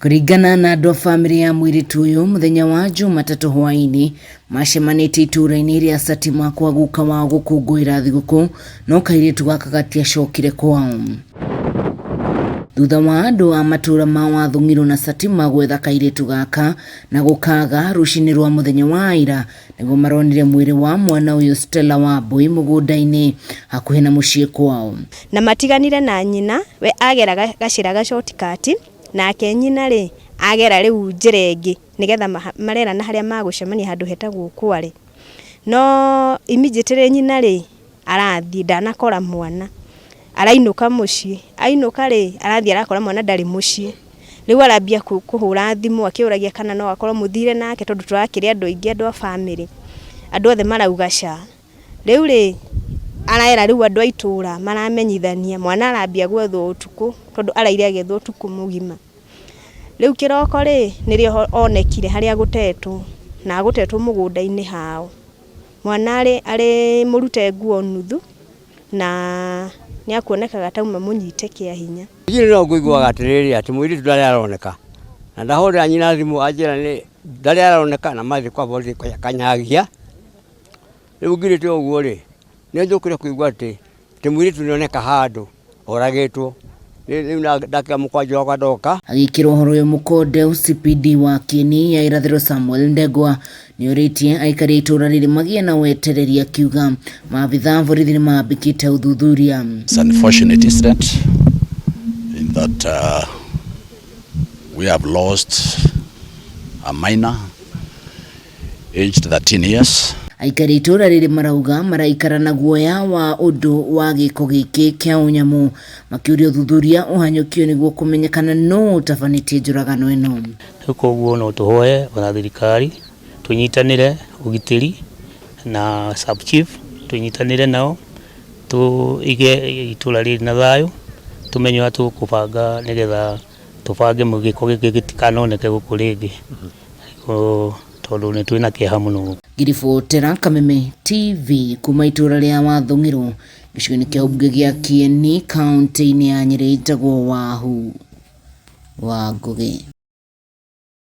Kũringana na andũ a bamĩrĩ ya mũirĩtu ũyũ, mũthenya wa Jumatatũ hwaĩ-inĩ macemanĩtie itũũra-inĩ rĩa Satima kwa guka wao gũkũngũĩra thigũkũ, no kairĩtu gaka gatiacokire kwao. Thutha wa andũ a matũũra ma Wathũng'irũ na Satima gwetha kairĩtu gaka na gũkaga rũcinĩ rwa mũthenya wa ira, nĩguo maronire mwĩrĩ wa mwana ũyũ Stella Wambui mũgũnda-inĩ hakuhĩ na mũciĩ kwao. Na matiganire na nyina, we agera gacĩra ga shortcut, nake nyina rĩ, agera rĩu njĩra ĩngĩ nĩgetha marerana harĩa magũcemania handũ hetagwo Kware. No immediately nyina rĩ, arathiĩ ndanakora mwana, arainũka mũciĩ, ainũka rĩ, arathiĩ arakora mwana ndarĩ mũciĩ. Rĩu arambia kũhũra thimũ akĩũragia kana no akorwo mũthire nake tondũ tũrakĩrĩ andũ aingĩ andũ a bamĩrĩ, andũ othe marauga ca. Rĩu rĩ, arera rĩu andũ a itũra maramenyithania, mwana arambia gwethwo ũtukũ tondũ araire agĩethwo ũtukũ mũgima. Rĩu kĩroko rĩ, nĩrĩo onekire harĩa agũtetwo, na agũtetwo mũgũnda-inĩ hao. Mwana arĩ arĩ mũrute nguo nuthu, na nĩ akuonekaga ta auma mũnyite kĩa hinya. Niĩ no ngũiguaga atĩrĩrĩ atĩ mũirĩtu ndarĩ aroneka, na ndahũrĩra nyina thimũ anjĩra nĩ ndarĩ aroneka na mathiĩ kwa borithi Kanyagia. Rĩu ngirĩte ũguo rĩ, nĩ njũkire kũigua atĩ atĩ mũirĩtu nĩ oneka handũ oragĩtwo. Rĩu ndakĩoya mũkwanjũ wakwa ndoka. Agĩkĩra ũhoro ũyũ mũkonde, OCPD wa Kieni ya irathĩro Samuel Ndegwa nĩorĩtie aikari a itũra rĩrĩ magĩe na wetereri akiuga maabitha a borithi nĩmambĩkĩte ũthuthuria. It's an unfortunate incident in that we have lost a minor aged 13 years. Aikari a itũra rĩrĩ marauga maraikara na guoya wa ũndũ wa gĩko gĩkĩ kĩa ũnyamũ, makĩũria ũthuthuria ũhanyũkio nĩguo kũmenyekana nũ ũtabanĩtie njũragano ĩno. Rĩu koguo no tũhoe ona thirikari tũnyitanĩre ũgitĩri na sub chief tũnyitanĩre nao tũige itũra rĩrĩ na thayũ, tũmenye ũrĩa tũkũbanga nĩgetha tũbange gĩko gĩkĩ gĩtikanoneke gũkũ rĩngĩ, tondũ nĩ twĩna kĩeha mũno. Ngĩribotera Kameme TV kuma itũra rĩa Wathũng'irũ gĩcigo-inĩ kĩa ũmbunge gĩa Kieni kaunti-inĩ ya Nyĩrĩ, njagwo Wahu wa Ngũgĩ.